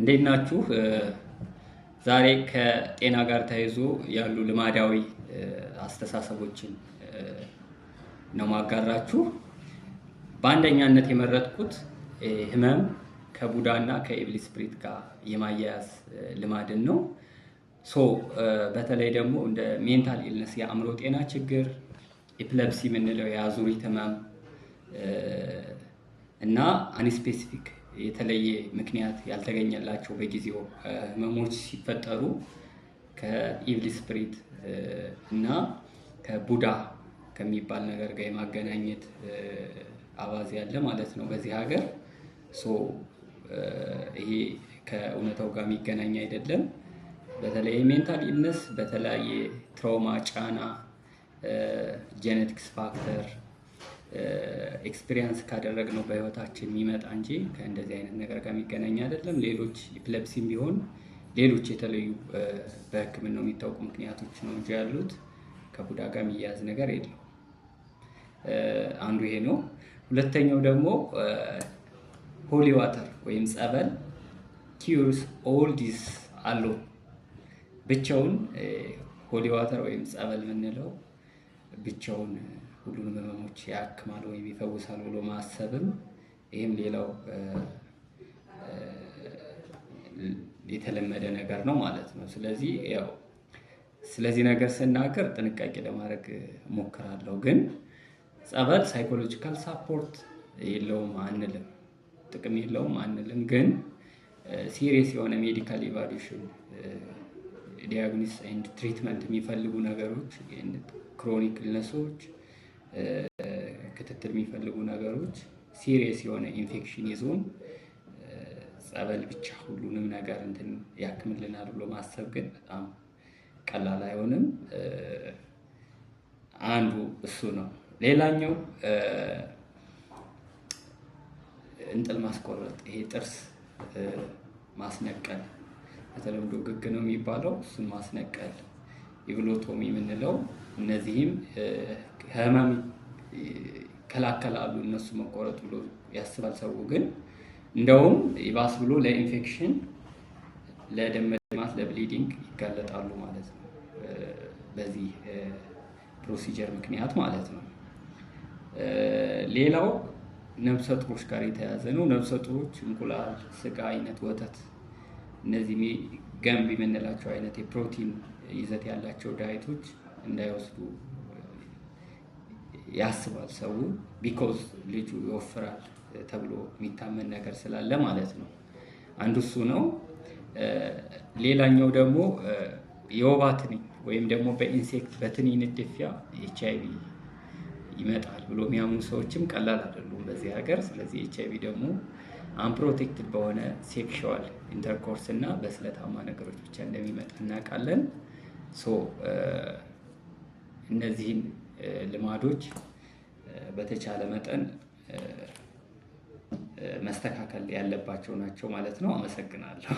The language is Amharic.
እንዴት ናችሁ? ዛሬ ከጤና ጋር ተያይዞ ያሉ ልማዳዊ አስተሳሰቦችን ነው ማጋራችሁ። በአንደኛነት የመረጥኩት ህመም ከቡዳና ከ evil spirit ጋር የማያያዝ ልማድን ነው። So በተለይ ደግሞ እንደ mental illness፣ የአእምሮ ጤና ችግር፣ epilepsy የምንለው የአዙሪት ህመም እና unspecific፣ የተለየ ምክንያት ያልተገኘላቸው በጊዜው ህመሞች ሲፈጠሩ ከ evil spirit እና ከቡዳ ከሚባል ነገር ጋር የማገናኘት አባዜ ያለ ማለት ነው በዚህ ሀገር። So ይሄ ከእውነታው ጋር የሚገናኝ አይደለም። በተለይ mental illness በተለያየ trauma፣ ጫና፣ genetics factor experience ካደረግነው በህይወታችን የሚመጣ እንጂ ከእንደዚህ አይነት ነገር ጋር የሚገናኝ አይደለም። ሌሎች epilepsy ም ቢሆን ሌሎች የተለዩ በሕክምናው የሚታወቁ ምክንያቶች ነው እንጂ ያሉት ከቡዳ ጋር የሚያያዝ ነገር የለውም። አንዱ ይሄ ነው። ሁለተኛው ደግሞ holy water ወይም ጸበል cures all disease alone፣ ብቻውን holy water ወይም ጸበል የምንለው ብቻውን ሁሉንም ህመሞች ያክማል ወይም ይፈውሳል ብሎ ማሰብም ይህም ሌላው የተለመደ ነገር ነው ማለት ነው። ስለዚህ ያው ስለዚህ ነገር ስናገር ጥንቃቄ ለማድረግ እሞክራለሁ። ግን ጸበል psychological support የለውም አንልም፣ ጥቅም የለውም አንልም። ግን serious የሆነ medical evaluation፣ diagnosis and treatment የሚፈልጉ ነገሮች፣ chronic illness ኦች፣ ክትትል የሚፈልጉ ነገሮች፣ serious የሆነ ኢንፌክሽን ይዞን ጸበል ብቻ ሁሉንም ነገር እንትን ያክምልናል ብሎ ማሰብ ግን በጣም ቀላል አይሆንም። አንዱ እሱ ነው። ሌላኛው እንጥል ማስቆረጥ፣ ይሄ ጥርስ ማስነቀል፣ በተለምዶ ግግ ነው የሚባለው፣ እሱን ማስነቀል፣ episiotomy የምንለው፣ እነዚህም ህመም ይከላከላሉ እነሱ መቆረጥ ብሎ ያስባል ሰው። ግን እንደውም ይባስ ብሎ ለኢንፌክሽን፣ ለደም መድማት፣ ለ bleeding ይጋለጣሉ ማለት ነው በዚህ procedure ምክንያት ማለት ነው። ሌላው ነብሰ ጡሮች ጋር የተያያዘ ነው። ነብሰ ጡሮች እንቁላል፣ ስጋ አይነት፣ ወተት፣ እነዚህ ገንቢ የምንላቸው አይነት የፕሮቲን ይዘት ያላቸው diet ኦች እንዳይወስዱ ያስባል ሰው፣ because ልጁ ይወፍራል ተብሎ የሚታመን ነገር ስላለ ማለት ነው። አንዱ እሱ ነው። ሌላኛው ደግሞ የወባ ትንኝ ወይም ደግሞ በ insect፣ በትንኝ ንድፊያ ኤች አይቪ ይመጣል ብሎ የሚያምኑ ሰዎችም ቀላል አይደሉም በዚህ ሀገር። ስለዚህ ኤች አይቪ ደግሞ unprotected በሆነ sexual intercourse እና በስለታማ ነገሮች ብቻ እንደሚመጣ እናውቃለን። So እነዚህን ልማዶች በተቻለ መጠን መስተካከል ያለባቸው ናቸው ማለት ነው። አመሰግናለሁ።